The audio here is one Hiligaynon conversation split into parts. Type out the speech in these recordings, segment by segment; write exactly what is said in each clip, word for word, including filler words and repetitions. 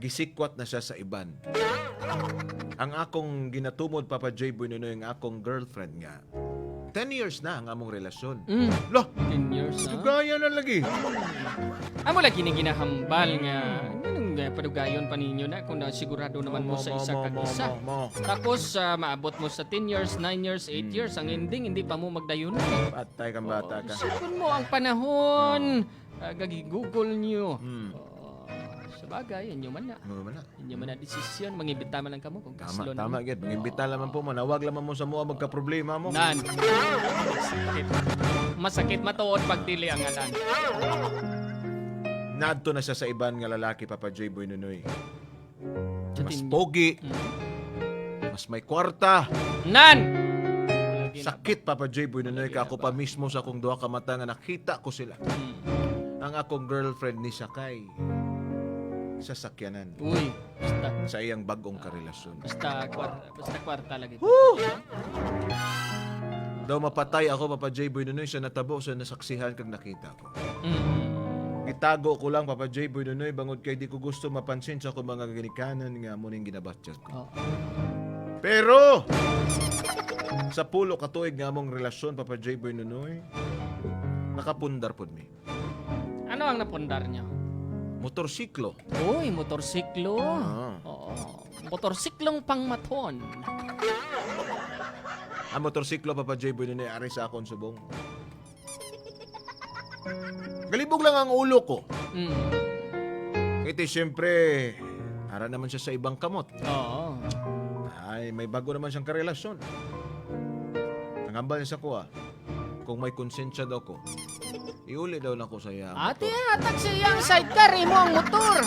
Gisikwat na siya sa iban. Ang akong ginatumod, Papa J Boy Nonoy, ang akong girlfriend nga, ten years na ang among relasyon. Mm. Lo! Ten years, ha? Dugaya na lagi. Amo lagi ni ginahambal nga, nganong, eh, padugayon pa ninyo na kung na sigurado naman mo sa isa kag isa. Tapos, ah, maabot mo sa ten years, nine years, eight Mm. years, ang ending, hindi pa mo magdayon. Patay kang bata ka. Isipon mo ang panahon, ah, gagigugol nyo. Mm. Oh, sa bagay, inyo man na. Inyo man na. Inyo man na desisyon, mangimbita man lang kamo kung Tama, kaslo na tama mo. Gid. Mangimbita Oo. lamang po mo. Nawag lamang mo sa mua, magkaproblema mo. Nan. Masakit. Masakit matuod pag dili ang alan. Nadto na siya sa iban nga lalaki, Papa J Boy Nonoy. Sa Mas tinyo. pogi. Mm. Mas may kwarta. Nan! Sakit, Papa J Boy Nonoy, ka ako pa mismo sa akong duha ka mata nga nakita ko sila. Mm. Ang akong girlfriend ni sakay sa sakyanan. Uy, basta. Sa iyang bag-ong karelasyon. Basta kwarta, basta kwarta lagi. Woo! Daw mapatay ako, Papa J Boy Nonoy, sa natabo, sa nasaksihan kag nakita ko. Mm. Gitago ko lang, Papa J Boy Nonoy, bangod kay di ko gusto mapansin sa akong mga ginikanan nga amo ning ginabatyag ko. Oo. Pero, sa pulo ka tuig nga among relasyon, Papa J Boy Nonoy, nakapundar pod mi. Ano ang napundar niyo? Motorsiklo. Uy, motorsiklo. Ah. Oo. Motorsiklong pangmaton. Ang motorsiklo, Papa J Boy, nun ay ari sa akon subong. Galibog lang ang ulo ko. Mm. Kay ti, siyempre, ara naman siya sa ibang kamot. Oo. Ay, may bago naman siyang karelasyon. Ang hambal niya sa kuha, kung may konsensya daw ko, iuli daw nako sa iya ang Ate, motor. Hatag sa iya ang sidecar, imo ang motor.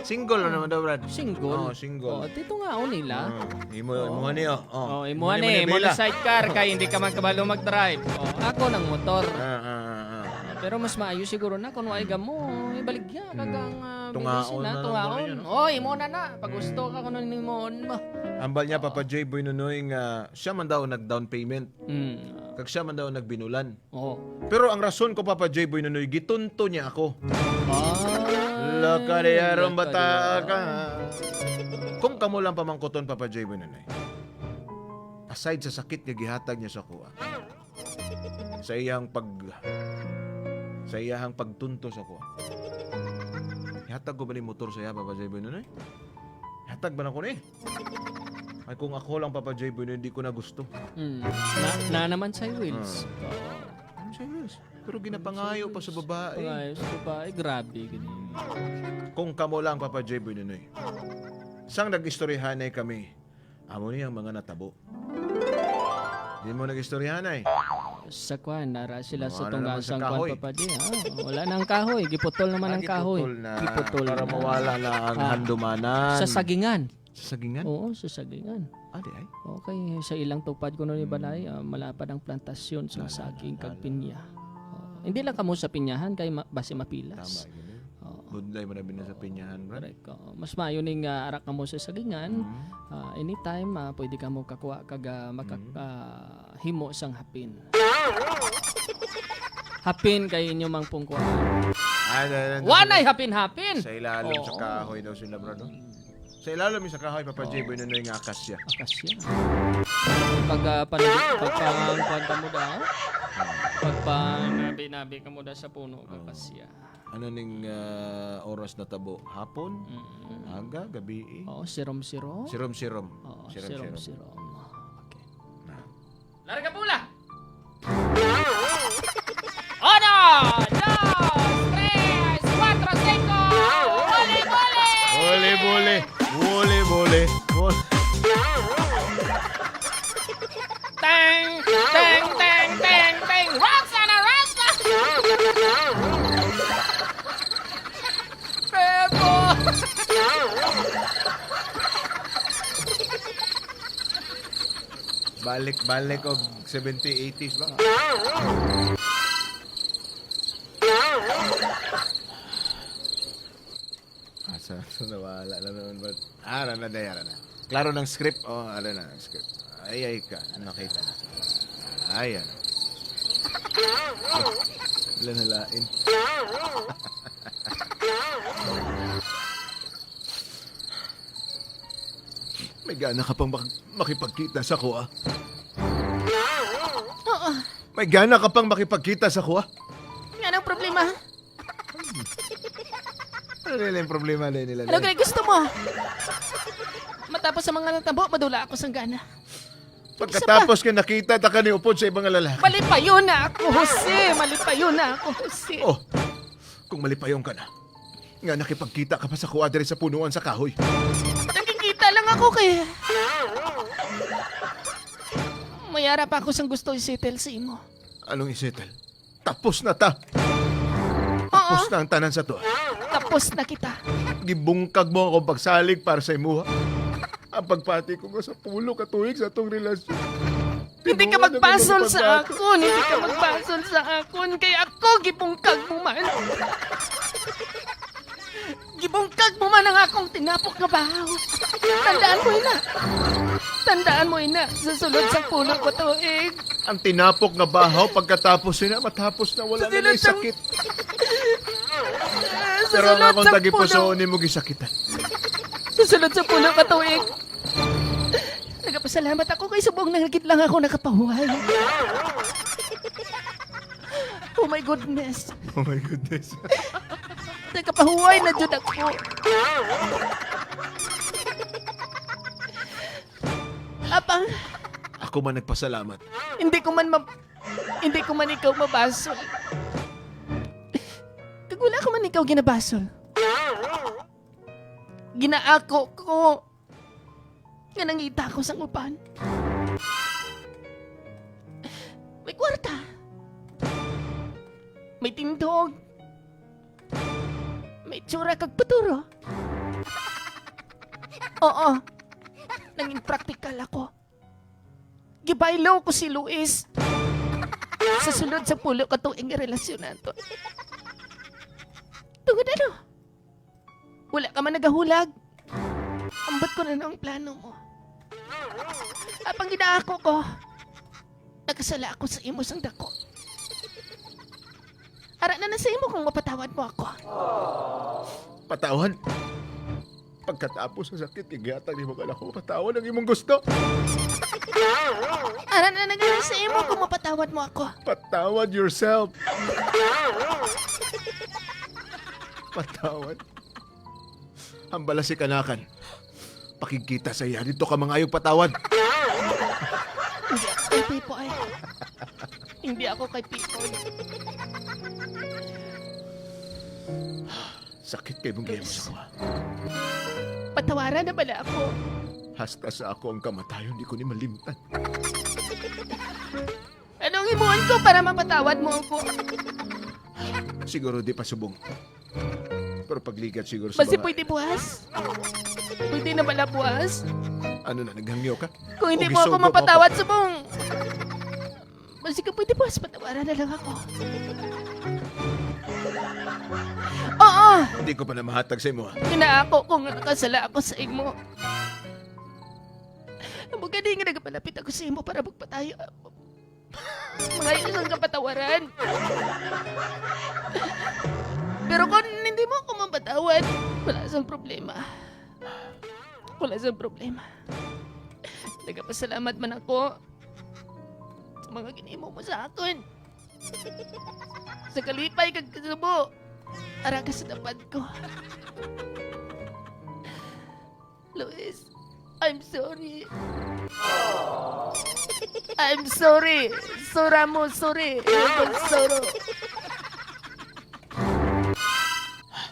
Single na naman daw, Brad. Single? Oo, single. Oh, dito nga, o nila. Ah, imo, Oh. imo ni, oh. Oh, imo Imo ni, ni, imo ni Manila. Sidecar, kay hindi ka man kabalo mag-drive. Oh, ako ng motor. Ah, ah, ah, ah. Pero mas maayo siguro na kung wala gamo, ibaligya, Mm. kag ang, ah, Tungaon bilis na na, lang tungaon. Ba yun, no? Oh, imo na na. Pag gusto ka, kung ano himuon mo. Ambal niya, Papa J Boy Nonoy, nga siya man daw nag-down payment. Mm. Kag siya man daw nagbinulan. Oo. Pero ang rason ko, Papa J Boy Nonoy, gitunto niya ako. Ah, Laka di aron laka bata di. Ka. Kung kamo lang pamangkuton, Papa J Boy Nonoy, aside sa sakit nga gihatag niya sa kuha, sa iyang pag, sa iyahang pagtunto sa kuha, ihatag ko ba ni motor sa iya, Papa J Boy Nonoy? Hatag ba na ko ni? Ay, kung ako lang, Papa J Boy, hindi ko na gusto. Mm. Na, na naman sa wheels. Ah. Ano sa wheels? Pero ginapangayo pa sa babae. Pangayo sa babae, grabe, gani. Kung kamo lang, Papa J Boy, Nonoy. Sang nag-istoryahanay kami, amo ni ang mga natabo. Di mo nag-istoryahanay. Sa kwan, nara sila sa Ano, ano tunggal naman sa tunggal, kahoy? Papa J, ha? Wala na ang kahoy. Giputol naman Ah, ang kahoy. Giputol na. Giputol Para na. Mawala na ang Ah. Handumanan. Sa sagingan. Sa sagingan? Oo, sa sagingan. Ah, di ay? Okay, sa ilang tupad kuno ni Mm. balay, ah, malapad ang plantasyon sa Lala, saging kag lala. Pinya. Oo. Hindi lang kamo sa pinyahan kay ma-, basi mapilas. Tama, yun eh. Oo. Budlay mo na bina sa pinyahan, bro. Correct. Oo. Mas maayo ning, ah, ara kamo sa sagingan. Mm. Ah, anytime, ah, pwede kamo kakuha kag, ah, makak-, Mm. ah, himo sang hapin. Hapin kay inyo mang pungkuan. Ah, dahil nandun Wanay sila hapin-hapin! sa ilalim sa Oo. kahoy daw sila, bro, no? Sa ilalim sa kahoy, Papa Oo. J Boy, Nonoy, nga akasya. Akasya. Pag, ah, panabi-, pagpangkuan ka mo daw, pagpanabi-nabi ka mo daw sa puno, Oo. akasya. Ano ning, ah, oras na tabo? Hapon? Mm. Aga, gabi, eh? Oo, sirom-sirom. Sirom-sirom. Oo, Sirom-sirom. sirom-sirom. Okay. Na. Larga pula! Uno, dos, tres, cuatro, cinco! Bole, bole! Bole, bole! Bole, bole! Bole. Tang! Tang, tang, tang, tang! Roxana, Roxana! Pepo! Balik-balik og seventy, eighties ba? Asa, asa nawala na naman ba? Ah, ara na, day, ara na. Klaro ng script? Oh, ara na ang script. Ay, ay ka. Nakita na. Ay, ano. Wala na lain. May gana ka pang mak-, makipagkita sa akoa? Oo. May gana ka pang makipagkita sa akoa? Nganong problema? Ano nila yung problema na nila? Ano kaya gusto mo? Matapos sa mga natabo, madula ako sang gana. Pagkatapos nga nakita ta ka ni upod sa ibang lalaki. Malipayon na ako, Jose. Malipayon na ako, Jose. Oh, kung malipayon ka na, nga nakipagkita ka pa sa kuha diri sa punuan sa kahoy. Nakikita lang ako kay may ara pa ako sang gusto i-settle sa imo. Anong i-settle? Tapos na ta. Oo. Tapos na ang tanan sa to. Tapos na kita. Gibungkag mo akong pagsalig para sa imuha. Ang pagpati ko nga sa pulo ka tuig sa atong relasyon. Hindi ka magbasol sa akon, hindi ka magbasol sa akon, kay ako gibungkag mo man. Gibungkag mo man ang akong tinapok nga bahaw. Tandaan mo, ina. Tandaan mo, ina, sa sulod sa pulo ka tuig. Ang tinapok nga bahaw, pagkatapos, ina, matapos na, wala na na'y sakit. Pero ang akong tagipusoon nimo gisakitan. Sa sulod sa pulo ka tuig, nagapasalamat ako kay subong na gid lang ako nakapahuway. Oh my goodness. Oh my goodness. Nakapahuway na jud ako. Apang ako man nagpasalamat. Hindi ko man ma-, hindi ko man ikaw mabasol. Kag wala ko man ikaw ginabasol. Ginaako ko nga nangita ko sang uban. May kwarta. May tindog. May tsura kag futuro. Oo. Nangin praktikal ako. Gibaylo ko si Luis sa sulod sa pulo ka tuig nga relasyon naton. Tungod ano? Wala ka man nagahulag. Ambot ko na ang plano mo. Apang ginaako ko, nakasala ako sa imo sang dako. Ara na na sa imo kung mapatawad mo ako. Patawad? Pagkatapos sa sakit nga gihatag nimo kanako, patawad ang imong gusto. Ara na na sa imo kung mapatawad mo ako. Patawad yourself. Patawad. Ang bala si kanakan. Pakigkita sa iya dito ka mangayog patawad. Hindi ako kay Pipoy. Hindi ako kay Pipoy. Sakit kay mong gihimo sa kuha. Patawaran na bala ako. Hasta sa ako ang kamatayon, di ko ni malimtan. Anong himuon ko para mapatawad mo ako? Siguro di pa subong. Pero pagligad siguro sa basi mga pwede buwas? Pwede na bala buwas? Ano na, naghangyo ka? Kung hindi mo ako mapatawad, subong. Basi ka pwede buwas, patawaran na lang ako. Oo! Hindi ko pa na mahatag sa imo, ha? Ginaako ko nga nakasala ako sa imo. Amo gani nga nagapalapit ako sa imo para magpatayo. Mangayo sang kapatawaran. Pero kung hindi mo ako mapatawad, wala sang problema. Wala sang problema. Nagapasalamat man ako sa mga ginimo mo sa akon. Sa kalipay kag kasubo, ara ka sa dapat ko. Luis, I'm sorry. I'm sorry. Sura mo, sorry. Sura.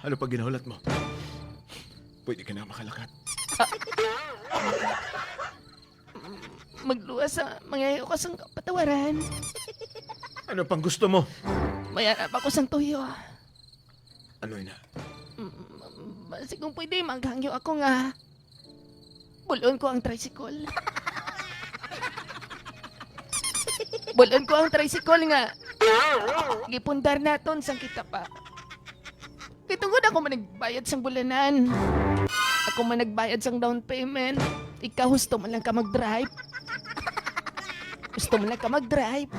Ano pa ginahulat mo? Pwede ka na makalakat. Magluwas sa mangayo ka sang kapatawaran. Ano pang gusto mo? May ara pa ko sang tuyo. Ano ina? Mm, basi kung pwede, maghangyo ako nga bulon ko ang tricycle. Bulon ko ang tricycle nga gipundar naton sang kita pa. Kay tungod ako man nagbayad sang bulanan. Ako man nagbayad sang down payment. Ikaw, gusto man lang ka mag-drive. Gusto man lang ka mag-drive.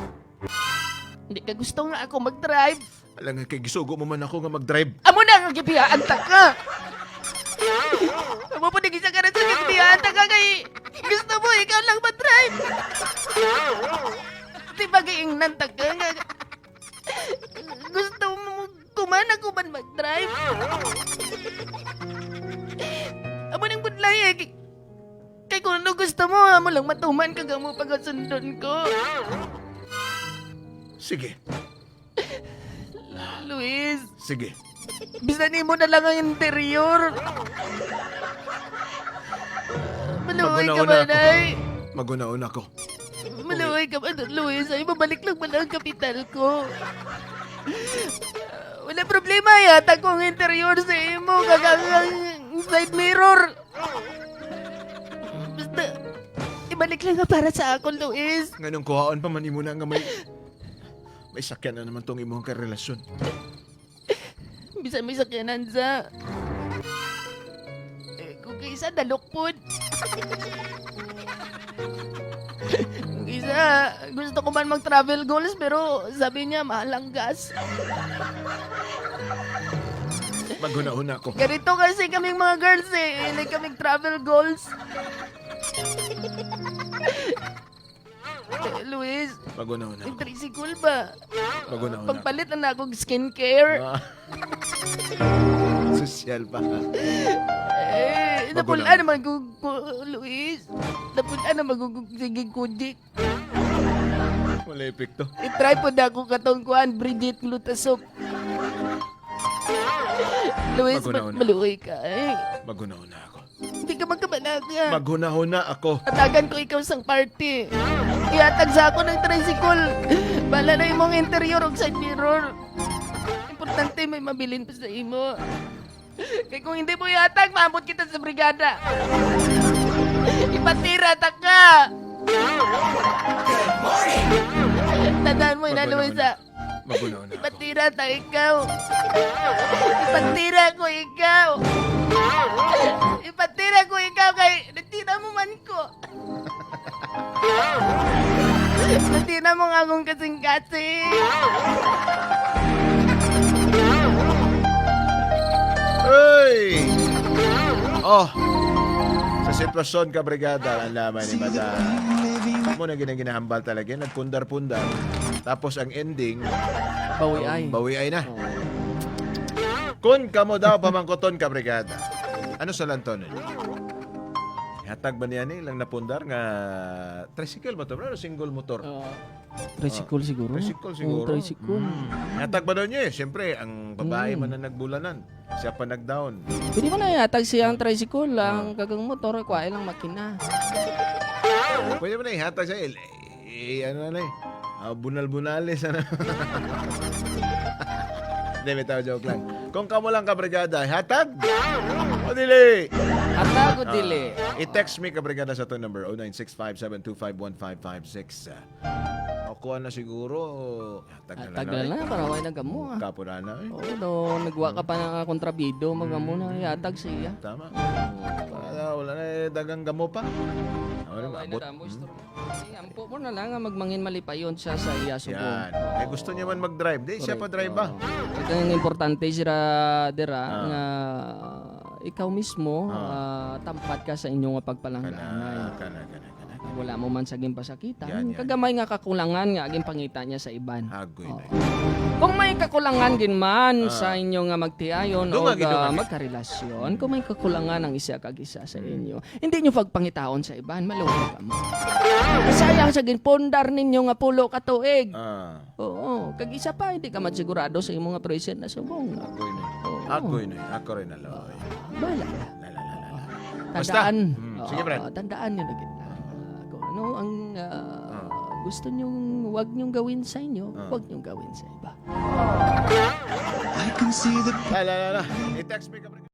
Hindi ka gusto nga ako mag-drive. Alangan kay gisugo mo man ako nga mag-drive. Amo na nga gibiyaan ta ka. Amo po, nag-isa ka na sa gibiyaan ta ka kay Ikaw lang mag-drive. Di ba giingnan ta ka nga gusto mo kuman ako man mag-drive? Amo ning budlay, eh. Kay, kay kung ano gusto mo, amo lang matuman kag amo pagasundon ko. Sige. Luis. Sige. Bisan imo na lang ang interior. Maluoy ka Maghunahuna ba, ako. Nay? Maghunahuna ako. Maluoy ka ba, Luis? Ay, mabalik lang man ang kapital ko. Wala problema, ihatag ko ang interior sa imo, kag ang, ang side mirror. Basta, ibalik lang nga para sa akon, Luis. Nganong kuhaon pa man imo na nga may, may sakyan na naman tong imong karelasyon? Bisan may sakyanan sa, eh, kung kay isa, dalok pod. Kung kay isa, gusto ko man mag-travel goals, pero sabi niya, mahal ang gas. Maghunahuna ko. Ganito kasi kaming mga girls eh. Like kaming travel goals. Eh, Luis, Maghunahuna yung ako. Tricycle ba? Maghunahuna ako. Pagpalit na akong skincare. Ah. Sosyal pa. Eh, Maghunahuna. Napul-an naman ko, ko, Luis. Napul-an naman ko, ko, sige, kudik. Wala epekto. I-try po na ako katong kuan, Bridget Glutasop. Luis, Maghunahuna. Ma-, maluoy ka eh. Maghunahuna ako. Hindi ka magkabalaga. Maghunahuna ako. Hatagan ko ikaw sang party. Ihatag sa ako ng tricycle. Bala na imong interior ug side mirror. Importante may mabilin pa sa imo. Kay kung hindi mo ihatag, maabot kita sa brigada. Ipatira ta ka. Tandaan mo, Ina Luisa. Maghunahuna ako. Ipatira ta ikaw. Ipatira ko ikaw. Ipatira ko ikaw kay natira mo man ko. Natira mo nga akong kasing-kasing. Hey! Oh, sa sitwasyon, kabrigada, ang lamay ni Mata. Mo na ginang ginahambal talaga, nagpundar-pundar. Tapos ang ending, Bawiay. Bawiay na. Oh. Kun kamo daw pamangkuton ka, brigada, ano sa lanton ninyo? Hatag ba niya ni ilang napundar nga tricycle ba to, bro? Single motor? Oo. Tricycle Ah, siguro. Tricycle Oo, siguro. Tricycle. Mm. Hatag ba daw niya eh? Siyempre, ang babae Mm. man ang nagbulanan. Siya pa nag-down. Pwede mo na ihatag siya ang tricycle, Ah. ang kagang motor, kuha lang makina. Pwede mo na ihatag sa il-, eh, ano na eh. Ah, bunal-bunales, ano. Hindi, may tao, joke lang. Kung kamo lang, kabrigada, hatag? O dili? Hatag o dili? Ah, i-text me, kabrigada, sa to number, oh nine six five seven two five one five five six. Ah, o kuha na siguro, hatag na Hatag lang na na. lang, para wala na gamo, ah. Kapo na na, eh. Oo, no, nagwa ka pa ng kontrabido, mga Mm. mo na, hatag siya. Tama. Para wala na, eh, dagang gamo pa. Ano Wala na, na abot? damo, Hmm? istorya. Eh, ampo mo na lang nga magmangin malipayon siya sa iya subong. Yan. Eh, gusto niya man mag-drive. Di, siya pa Correct. drive ba? Oo. Ito yung importante, sira, dira, Ah. nga ikaw mismo, Ah. ah, tampat ka sa inyo nga pagpalanggaanay. Kana, kana, kana, kana, kana. Wala mo man sa ginpasakitan, Yan, yan, kagamay yan. nga kakulangan nga ginpangita niya sa iban. Agoy Oo. na yun. Kung may kakulangan gid man Ah. sa inyo nga magtiayon Doon o nga gid, doon nga ga-, gid. magkarelasyon, kung may kakulangan ang isa kag isa sa Mm. inyo, hindi nyo pagpangitaon sa iban, maluoy ka mo. Sayang sa ginpundar ninyo nga pulo ka tuig. Ah. Oo, kag isa pa, hindi ka man sigurado sa imo nga present na subong. Agoy na. Oo. Agoy na. Ako rin, aloy. Bahala na. La, la, la, la, la. Basta. Tandaan. Mm, Oo, sige, Brad. tandaan nyo na gid na. Ah, kung ano ang, ah, Ah. gusto nyong, wag nyong gawin sa inyo, Ah. wag nyong gawin sa iba. La, la, la, la. I-text me ka, Brad.